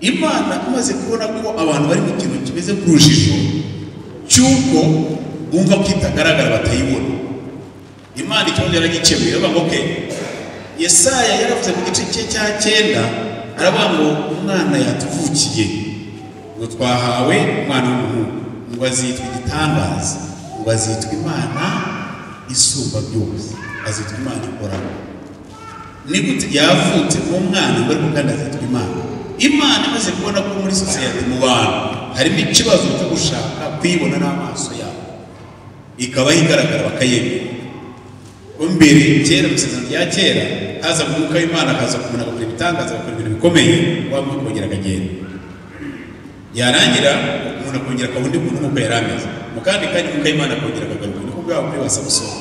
Imana imaze kubona ko abantu bari mu kintu kimeze nk'urujijo cy'uko bumva ko itagaragara batayibona. Imana ikibazo yaragikemuye, iravuga ngo okay. Yesaya yaravuze mu gice cye cya 9 aravuga ngo umwana yatuvukiye, ngo twahawe umwana w'umuhungu, ngo azitwa igitangaza, ngo azitwa Imana isumba byose, azitwa Imana ihoraho. Ni gute yavutse umwana ngo ariko kandi azitwa Imana? Imana imaze kubona ko muri sosiyete mu bantu harimo ikibazo cyo gushaka kuyibona n'amaso yabo, ikaba igaragara bakayemera. Mbere kera mu isezerano rya kera haza umwuka w'Imana akaza kumuna agakora ibitangaza, agakora ibintu bikomeye, wa mwuka ukongera akagenda, yarangira umuntu akongera akaba undi muntu nk'uko yari ameze. Mu kandi kanya umwuka w'Imana akongera akagaruka, niko bwaba kuri ba Samusoni.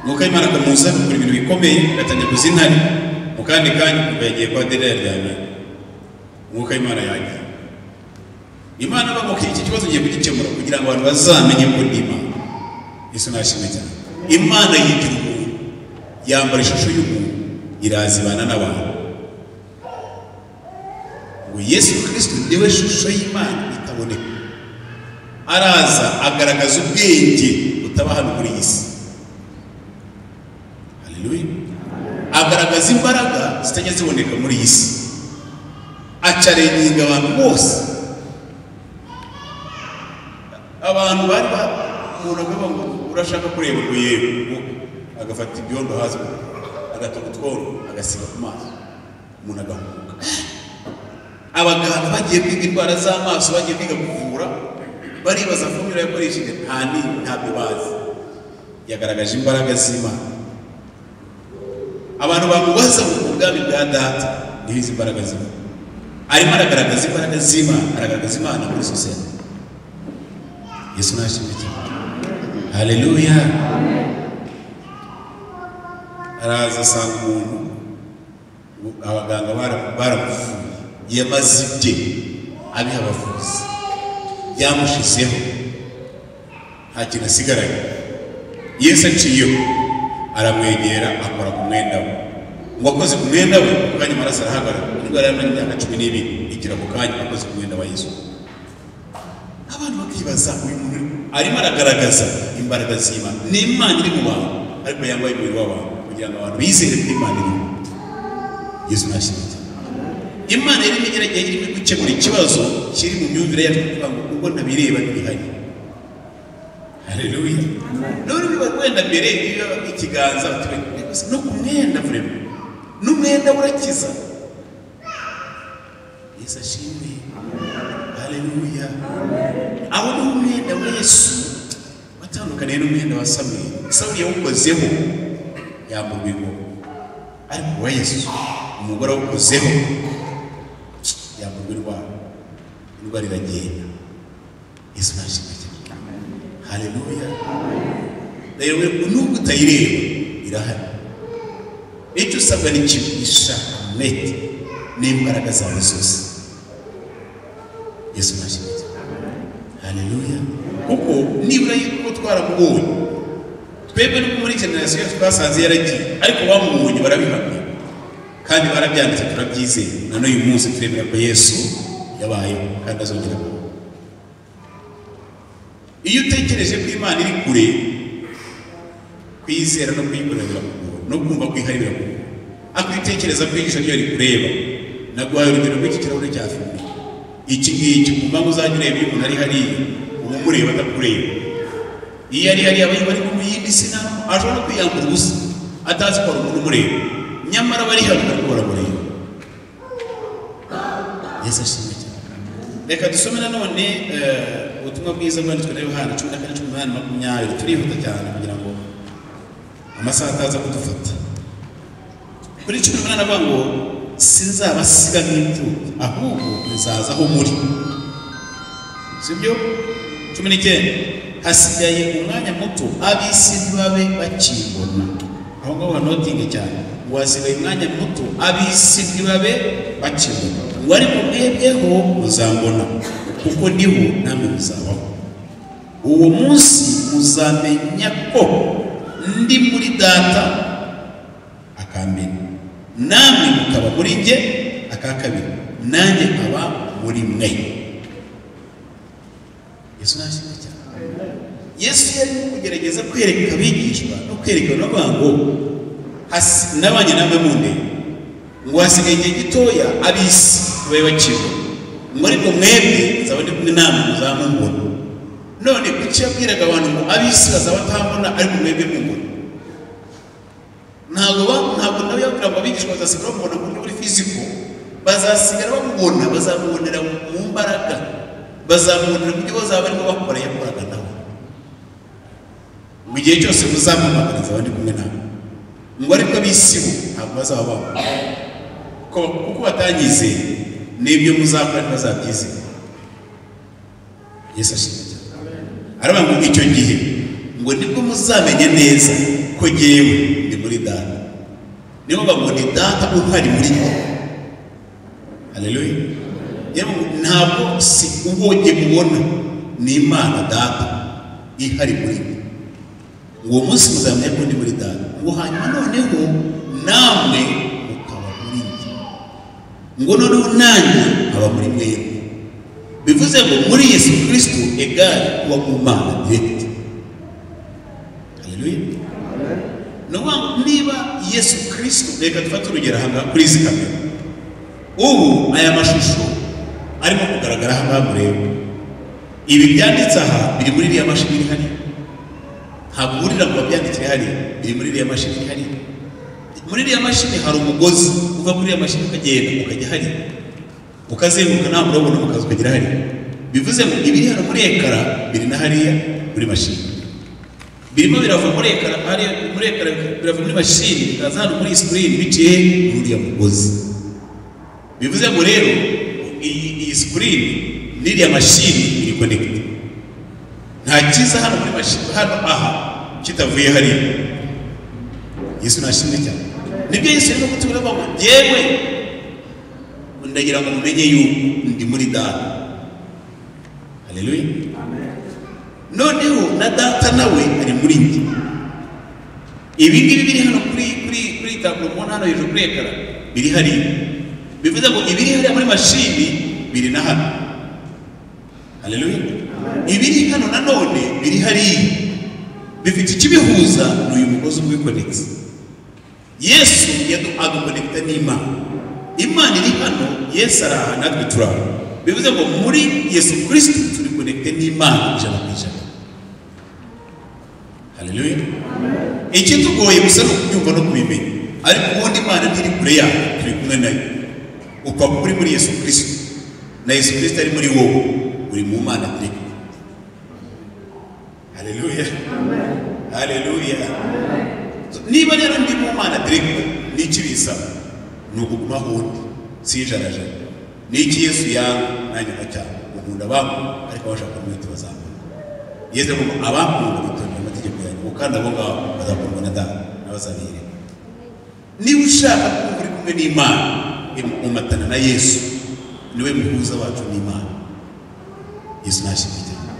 Umwuka w'Imana akamuza agakora ibintu bikomeye, agatangira kuza intare. Mu kandi kanya umwuka yagiye kwa Delila yaryamye, umwuka w'Imana yagiye. Imana avuga ko iki kibazo ngiye kugikemura kugira ngo abantu bazamenye ko ndi Imana. Yesu nashimwe cyane. Imana yigira umuntu, yambara ishusho y'umuntu, irazibana n'abantu. Ngo Yesu Kristo niwe shusho y'Imana itaboneka. Araza agaragaza ubwenge butaba hano muri iyi si. Haleluya. Agaragaza imbaraga zitajya ziboneka muri iyi si. Acarenga abantu bose. Abantu bari umuntu akavuga ngo urashaka kureba ngo yego, agafata ibyondo hasi agatoka utwondo agasiga ku maso, umuntu agahumuka. Abaganga bagiye kwiga indwara z'amaso, bagiye kwiga kuvura, baribaza formula yakoresheje, ntabyo bazi. Yagaragaje imbaraga z'Imana. Abantu bamubaza mu bwami bwa Data niho izi mbaraga z'Imana. Arimo aragaragaza imbaraga z'Imana, aragaragaza Imana muri sosiyete. Yesu nashimwe cyane. Haleluya. Araza asanga umuntu, abaganga baramuvuye, yamaze ibye abiha abavuzi, yamushizeho nta kintu asigaranye. Yesu aciyeho aramwegera akora ku mwenda we, ngo akoze ku mwenda we ku kanya amaraso arahagarara. Indwara yamaze imyaka 12 igira ku kanya akoze ku mwenda wa Yesu. Abantu bakibaza uyu muntu arimo aragaragaza imbaraga z'Imana. Ni Imana iri mu bantu, ariko yambaye umubiri w'abantu kugira ngo abantu bizere ko Imana irimo. Yesu nashimwe cyane. Imana irimo igerageza, irimo gukemura ikibazo kiri mu myumvire yacu, kuvuga ngo ubwo ntabireba ntibihari. Haleluya. None niba wenda mbere iyo ikiganza no ku mwenda vrema, n'umwenda urakiza. Yesu ashimwe. Haleluya. Aho ni umwenda wa Yesu watandukaniye n'umwenda wa Samweli. Samweli yawukozeho yamburwa ingoma, ariko uwa Yesu umugore awukozeho yamburwa indwara, indwara iragenda. Yesu nashimwe cyane. Haleluya. Rero nubwo utayireba irahari. Icyo usabwa ni kimwe, ishaka umwete n'imbaraga zawe zose. Yesu nashimwe cyane. Haleluya. Kuko nibura yuko twaramubonye, twebwe no muri generasiyo twasanze yaragiye, ariko bamubonye barabihamya kandi barabyanditse, turabyizeye. Na n'uyu munsi turemera ko Yesu yabayeho kandi azongera kubaho. Iyo utekereje ko Imana iri kure, kwizera no kuyikorera birakugora, no kumva ko ihari birakugora. Ariko iyo utekereza ko ijisho ryayo rikureba, naguhaye urugero rw'iki kirahure cya fime. Iki ngiki ku mpamvu uzajya ureba iyo umuntu ari hariya, uba umureba atakureba. Iyo ari hariya aba ari mu yindi si, naho ashobora kwiyambura ubusa atazi ko hari umuntu umureba, nyamara bari hano barimo baramureba. Yesu ashimwe cyane. Reka dusome nanone ubutumwa bwiza bwanditswe na Yohana 14, 18, 20. Turihuta cyane kugira ngo amasaha ataza kudufata. Kuri 18 avuga ngo sinzabasiga nk'imfubyi, ahubwo nzaza aho muri. Sibyo? 19 hasigaye umwanya muto ab'isi ntibabe bakimbona. Aho ngaho hanotinge cyane, ngo hasigaye umwanya muto ab'isi ntibabe bakimbona, ngo ariko mwebweho muzambona, kuko ndiho namwe muzabaho. Uwo munsi muzamenya ko ndi muri Data akambere, namwe mukaba muri njye aka kabiri, Nanjye nkaba muri mwe. Yesu nashimwe cyane. Yesu yarimo kugerageza kwereka abigishwa no kwereka n'abantu ngo nabanye namwe munde ngo hasigaye igihe gitoya ab'isi babe bakiriho, ngo ariko mwebwe nzaba ndi kumwe namwe muzamumbona. None kuki yabwiraga abantu ngo ab'isi bazaba batambona ariko mwebwe mumbona? Ntabwo nawe yabwira ngo abigishwa bazasigara bamubona mu buryo buri fiziko, bazasigara bamubona, bazamubonera mu mbaraga, bazamubonera mu byo bazaba barimo bakora yakoraga nabo. Mu gihe cyose muzampamagara nzaba ndi kumwe namwe. Ngo ariko ab'isi bo ntabwo bazaba bamubona, kuko batanyizeye, n'ibyo muzakora ntibazabyizera. Yesu ashimwe cyane. Aravuga ngo icyo gihe ngo nibwo muzamenya neza ko jyewe ndi muri Data. Niyo ngo ni Data uhari muri njye. Haleluya. Ntabwo si uwo jye mubona, ni Imana Data ihari muri njye. Uwo munsi muzamenya ko ndi muri Data. Ngo hanyuma noneho namwe mukaba muri njye. Ngo noneho nanjye nkaba muri mwebwe. Bivuze ngo muri Yesu Kristo egare kuba mu Mana direct. Haleluya. Niba Yesu Kristo, reka dufate urugero aha ngaha kuri izi kamera. Ubu aya mashusho arimo kugaragara aha ngaha mureba. Ibi byanditse aha biri muri iriya mashini iri hariya. Ntabwo urira ngo babyandikire hariya, biri muri iriya mashini iri hariya. Muri iriya mashini hari umugozi uva muri iriya mashini ukagenda ukajya hariya, ukazenguruka nta murabona mukaza ukagera hariya. Bivuze ngo ibiri hano muri ekara biri na hariya muri mashini. Birimo birava muri ekara hariya muri ekara birava muri mashini bikaza hano muri screen biciye muri uriya mugozi. Bivuze ngo rero iyi screen n'iriya mashini iri connect. Nta cyiza hano muri mashini hano aha kitavuye hariya. Yesu nashimwe cyane. Nibyo Yesu arimo kutubwira ngo jyewe ndagira ngo mumenye yuko ndi muri Data. Haleluya. Noneho na Data nawe ari muri njye. Ibi ngibi biri hano kuri tableau mubona hano hejuru kuri ekara biri hariya. Bivuze ngo ibiri hariya muri mashini biri na hano. Haleluya. Ibiri hano nanone biri hariya. Bifite ikibihuza n'uyu mugozi w'ikonegisi. Yesu adukonekita n'Imana. Imana iri hano, Yesu ari aha, natwe turi aho. Bivuze ngo muri Yesu Kristo turi konekite n'Imana 100%. Haleluya. Ikitugoye gusa ni ukubyumva no kubimenya, ariko ubundi Imana ntiri kure yacu, turi kumwe nayo. Upfa kuba uri muri Yesu Kristo na Yesu Kristo ari muri wowe, uri mu Mana direct. Haleluya. Haleluya. Niba rero ndi mu Mana direct, n'iki bisaba? Ni ukuguma aho ndi, sijarajara. N'iki Yesu yanga nanjye nkacyanga. Ukunda abakunda ariko abashaka kumwita bazamubona. Yesu avuga ngo abakunda bitondera amategeko yanjye, ngo kandi abo ngabo bazakundwa na Data n'abazabireba. Niba ushaka kumva uri kumwe n'Imana, umatana na Yesu, niwe muhuza wacu n'Imana. Yesu nashimwe cyane.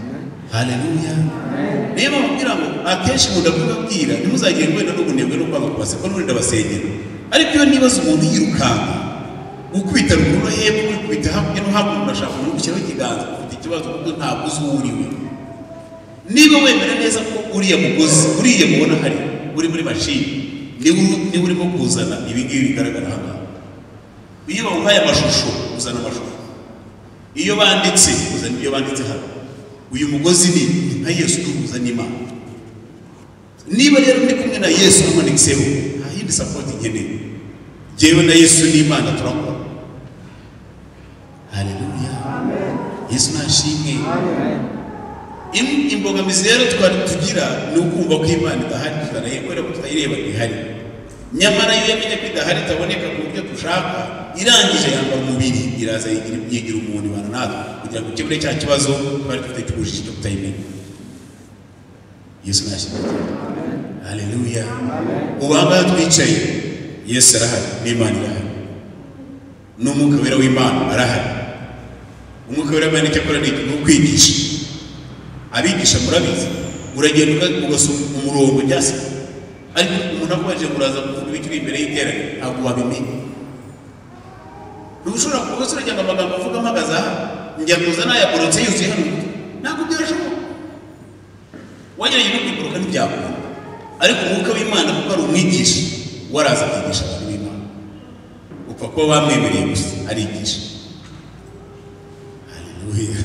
Haleluya. Niba mubwira ngo akenshi nkunda kubabwira ntimuzagire ngo wenda n'ubunebwe no kwanga kubaseka n'ubundi ndabasengera. Ariko iyo nibaza umuntu yirukanka ukubita ruguru no hepfo, ukubita hakurya no hakuno, urashaka umuntu gushyiraho ikiganza ufite ikibazo kuko ntabwo uzi uwo uri we. Niba wemera neza ko uriya mugozi uriya mubona hari uri muri mashini niba urimo kuzana ibi ngibi bigaragara aha ngaha. Iyo bawuhaye amashusho uzana amashusho, iyo banditse uzana ibyo banditse hano. Uyu mugozi ni nka Yesu duhuza n'Imana. Niba rero ndi kumwe na Yesu nkonekseho, nta yindi support nkeneye. Jyewe na Yesu n'Imana turakora. Haleluya. Yesu nashimwe. Imbogamizi rero twari tugira ni ukumva ko Imana idahari, tutanayikora ko tutayireba ihari. Nyamara iyo yamenye ko idahari itaboneka ku buryo dushaka, irangije yambara umubiri, iraza yigira umuntu ibana natwe kugira ngo ikemure cya kibazo twari dufite cy'ubujiji cyo kutayimenya. Yesu nashimwe. Haleluya. Ubu aha ngaha twicaye, Yesu arahari n'Imana irahari, n'Umwuka Wera w'Imana arahari. Umwuka Wera w'Imana icyo akora ni ukwigisha. Abigisha murabizi, uragenda ugasoma umurongo cyangwa ariko umuntu akubajije ngo uraza kuvuga ibiki uri imbere y'iteraniro, ntabwo wabimenya. Ntushobora kuba usura ngo amagambo avuga mpagaze aha njya kuza nayaborotse yuzuye hano, ntabwo byashoboka. Wagerageje no kwiboroka ntibyakunda, ariko umwuka w'Imana kuko ari umwigisha waraza akigisha abantu b'Imana, upfa kuba bamwemereye gusa arigisha. Haleluya,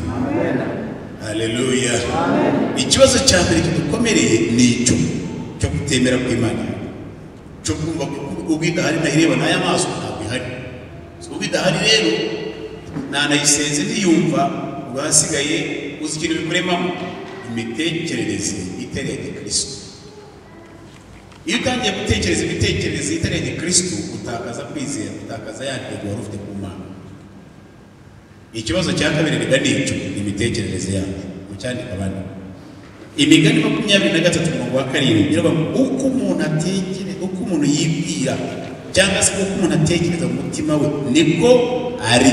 haleluya. Ikibazo cya mbere kidukomereye ni icyo cyo kutemera kw'Imana, cyo kumva ko ubwo idahari ntayireba n'aya maso ntabwo ihari. Ubwo idahari rero nanayisenze ntiyumva, ubwo hasigaye uzi ikintu bikuremamo imitekerereze itari iya gikristo. Iyo utangiye gutekereza imitekerereze itari iya gikristo, utakaza kwizera, utakaza ya ntego wari ufite ku Mana. Ikibazo cya kabiri rega ni icyo, ni imitekerereze yacu. Mucyandika abandi. Imigani 23:7 iravuga ngo uko umuntu atekereza, uko umuntu yibwira cyangwa se uko umuntu atekereza mu mutima we niko ari.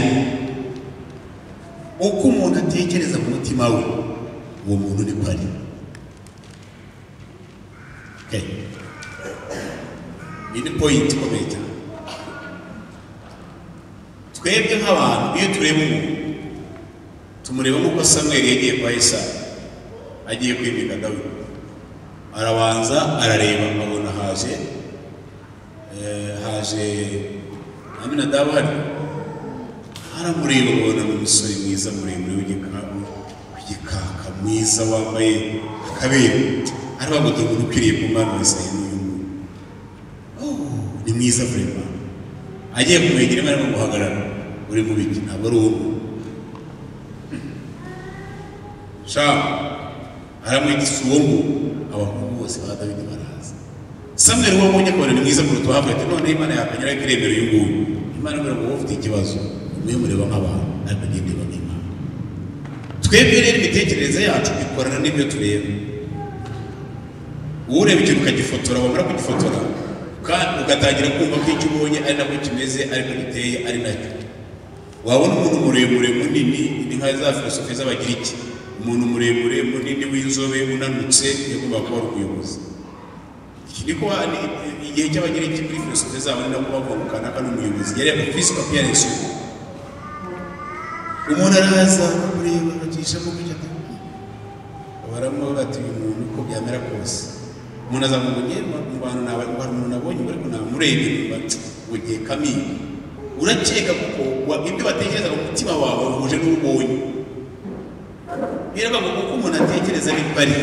Uko umuntu atekereza mu mutima we, uwo muntu niko ari. Okay. Iyi ni point ikomeye cyane. Twebwe nk'abantu iyo tureba umuntu tumureba nk'uko Samweli yagiye kwa Yesayi agiye kwimika Dawidi, arabanza arareba abona haje haje Aminadabu hari, aramureba abona ni umusore mwiza muremure w'igikaka mwiza wambaye akabero, aravuga ngo umuntu ukwiriye ku mwana wa Yesayi n'uyu nguyu, ni mwiza vraiment. Agiye kumwegera Imana arimo guhagarara, uri mu biki ntabwo ari uwo sha, aramwita uwo nguwo. Abahungu bose ba Dawidi baraza. Samweli uwo abonye akabona ni mwiza kuruta uwahavuye ati none Imana yakanyura ikiremera uyu nguyu. Imana imubwira ngo wowe ufite ikibazo, mwe mureba nk'abantu ariko njye ndeba nk'Imana. Twebwe rero imitekerereze yacu ikorana n'ibyo tureba. Wowe ureba ikintu ukagifotora, wamara kugifotora ugatangira kumva ko icyo ubonye ari nako kimeze, ariko giteye ari nacyo. Wabona umuntu muremure munini, ni nka za filosofi z'Abagiriki, umuntu muremure munini w'inzobe unanutse yagomba kuba ari umuyobozi. Niko igihe cy'Abagiriki muri filosofi zabo ni nako bavuga ngo kanaka ni umuyobozi, yari yambaye physical appearance. Umuntu araza akamureba agacishamo gutya, baramubaza bati uyu muntu uko byamera kose, umuntu azavuga ngo ngewe mu bantu hari umuntu nabonye ariko namurebye numva ugiye kamini. Urakeka kuko ibyo batekereza mu mutima wawe uhuje n'ubonye. Biravuga ngo uko umuntu atekereza niko ari.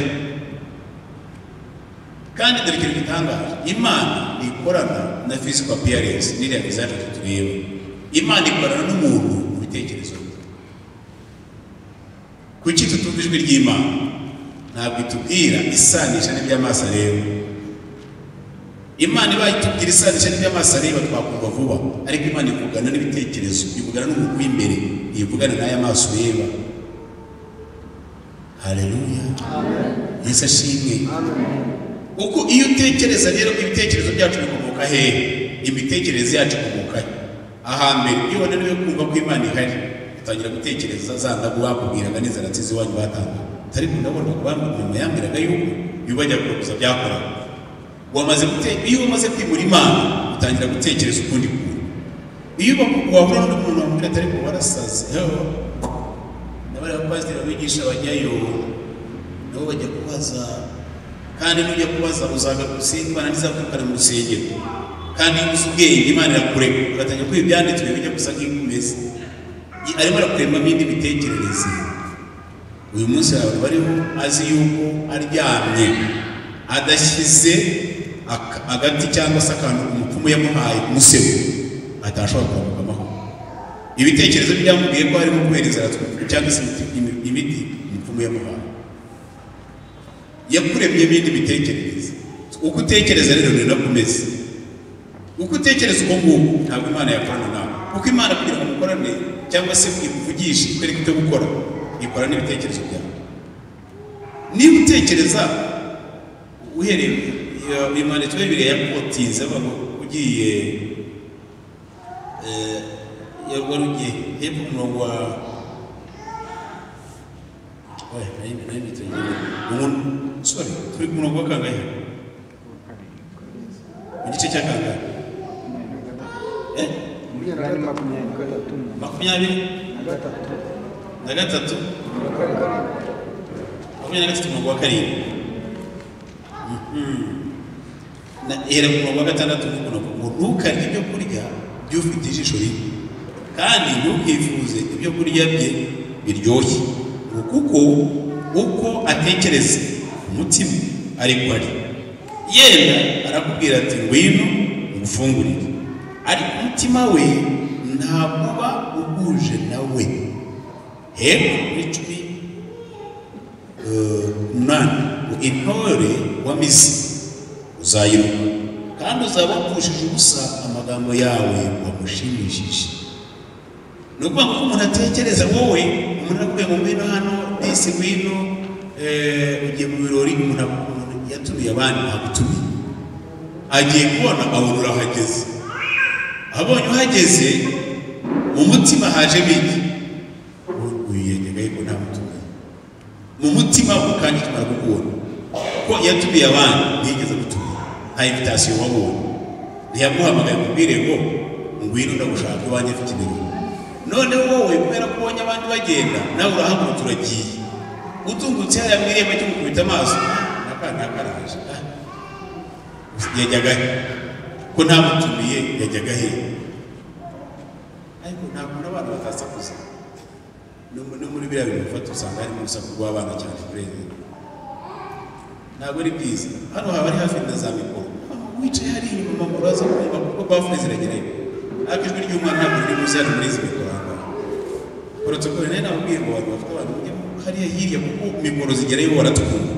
Kandi dore ikintu gitangaje, Imana ikorana na physical appearance n'iriya visage tureba. Imana ikorana n'umuntu mu bitekerezo bye. Kuki tutumva ijwi ry'Imana? Ntabwo itubwira isanisha n'iby'amaso areba. Imana ibaye itubwira isanisha n'iby'amaso areba twakumva vuba, ariko Imana ivugana n'ibitekerezo, ivugana n'umuntu w'imbere, ivugana n'aya maso ureba. Haleluya, Yesu ashimwe. Uko iyo utekereza rero ibitekerezo byacu bikomoka hehe? Imitekerereze yacu ikomoka he? Ahambere iyo wananiwe kumva ko Imana ihari, utangira gutekereza za ndagu bakubwiraga n'inzara nziza iwanyu batanga. Ariko ndabona ko mama yambwiraga yuko iyo bajya kurokoza byakoraga. Wamaze iyo umaze kwimura Imana utangira gutekereza ukundi kuntu. Iyo wahura n'umuntu wamubwira ati ariko warasaze, n'abari abapasiteri abigisha bajyayo nabo bajya kubaza, kandi nujya kubaza uzagaruka usenga Imana ntizakwirukana mu rusengero. Kandi iyo uzi ubwenge Imana irakureka, ugatangira kwiga ibyanditswe bijya gusa nk'ibikomeza, arimo arakuremamo indi mitekerereze. Uyu munsi abantu bariho azi yuko aryamye adashyize agati cyangwa se akantu umupfumu yamuhaye ku musego atashobora kuramuka amahoro. Ibitekerezo byamubwiye ko harimo kubera inzara cyangwa se imiti umupfumu yamuhaye. Yakuremye ibindi bitekerezo. Uko utekereza rero ni nako umeze. Uko utekereza uko nguko ntabwo Imana yakorana nawe. Kuko Imana kugira ngo mukorane cyangwa se ikuvugishe ikwereke icyo gukora, ikora n'ibitekerezo byawe. Niba utekereza uhereye Imana twebire yakotinze avuga ngo ugiye wari ugiye hepfo ku murongo wa sorry, turi ku murongo wa kangahe? Mu gice cya kangahe? 23 23 umurongo wa 7. Hera ku murongo wa 6 ngo ntukarye ibyo kurya by'ufite ijisho rimwe, kandi ntukifuze ibyo kurya bye biryoshye, kuko uko atekereza umutima ariko ari yenda arakubwira ati ngwino ngufungurire, ariko umutima we ntabwo uba uhuje nawe. Hepfo muri 18 ngo intore wamize uzayiruka, kandi uzaba wapfushije ubusa amagambo yawe wamushimishije. Ni ukuvuga ko umuntu atekereza wowe, umuntu arakubwiye ngo ngwino hano, disi ngwino, ugiye mu birori, umuntu yatumiye abandi ntagutumiye, agiye kubona abona urahageze, abonye uhageze mu mutima hajemo iki? Uyu yajyaga yuko ntamutumiye mu mutima kandi tumara kukubona ko yatumiye abandi ntiyigeze gutumira, nta invitation wabonye, ntiyaguhamagaye akubwire ngo ngwino ndagushaka iwanjye mfite ibirori. None wowe kubera ko ubonye abandi bagenda nawe urahagurutse uragiye, utungutse hariya mu irembo cy'umukubita amaso, n'akana karaje, yajyaga he? Ko ntamutumiye yajyaga he? Ariko nta kuntu abana batasakuza. No muri biriya bintu bifata usanga harimo urusaku rw'abana cyane kurenza. Ntabwo ari byiza. Hano haba ari hafi na za mikoro. Wicaye hariya inyuma mama uraza kumva kuko bafure ziragerayo. Ariko ijwi ry'umwana ntabwo riri buze hano muri izi mikoro aha ngaha. Protokole nayo nababwiye ngo abantu bafite abantu mujye hariya hirya kuko mikoro zigerayo baratwumva.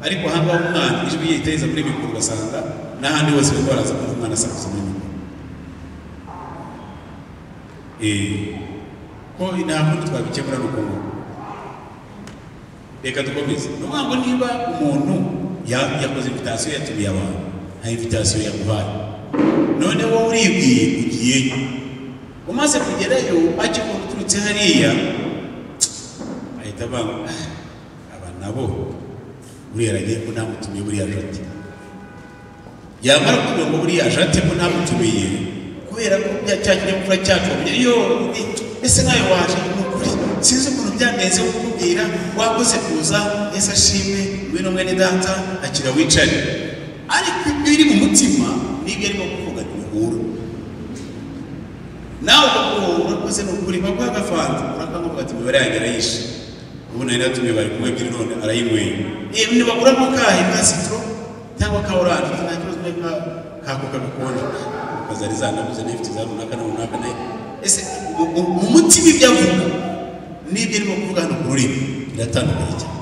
Ariko aha ngaha umwana ijwi rye ritageze muri mikoro ugasanga n'ahandi hose barimo baraza kumva umwana asakuza muri mikoro. Ko nta kundi twabikemura ni uko nguko. Reka dukomeze. Ni ukuvuga ngo niba umuntu yakoze invitation yatumiye abantu, nta invitation yaguhaye, none wowe uribwiye ugiyeyo, umaze kugerayo akibona uturutse hariya ahita avuga ngo aba nabo buriya aragiye ko ntamutumiye buriya jate. Yamara kuvuga ngo buriya jate ko ntamutumiye kubera ko cya kinyabupfura cyacu yo ese nawe waje ni ukuri sinzi ukuntu byandenze kukubwira, wakoze kuza, ese ashimwe ngwino mwene data akira wicare. Ariko ibyo biri mu mutima n'ibyo arimo kuvuga ntibihura. Nawe ukakuba urakoze ni ukuri baguha agafanta urakanguka ati imibare yanjye arayishe, ubu nari natumiye bari kumwe ebyiri none arayinyweye, ntibaguramo kahe ka sitoro cyangwa ka oranje, nta kibazo ka koka gakonje kazari zanabuze n'ifite za runaka na runaka nayo. Ese mu mutima ibyo avuga n'ibyo arimo kuvuga hano ku rurimi biratandukanye cyane.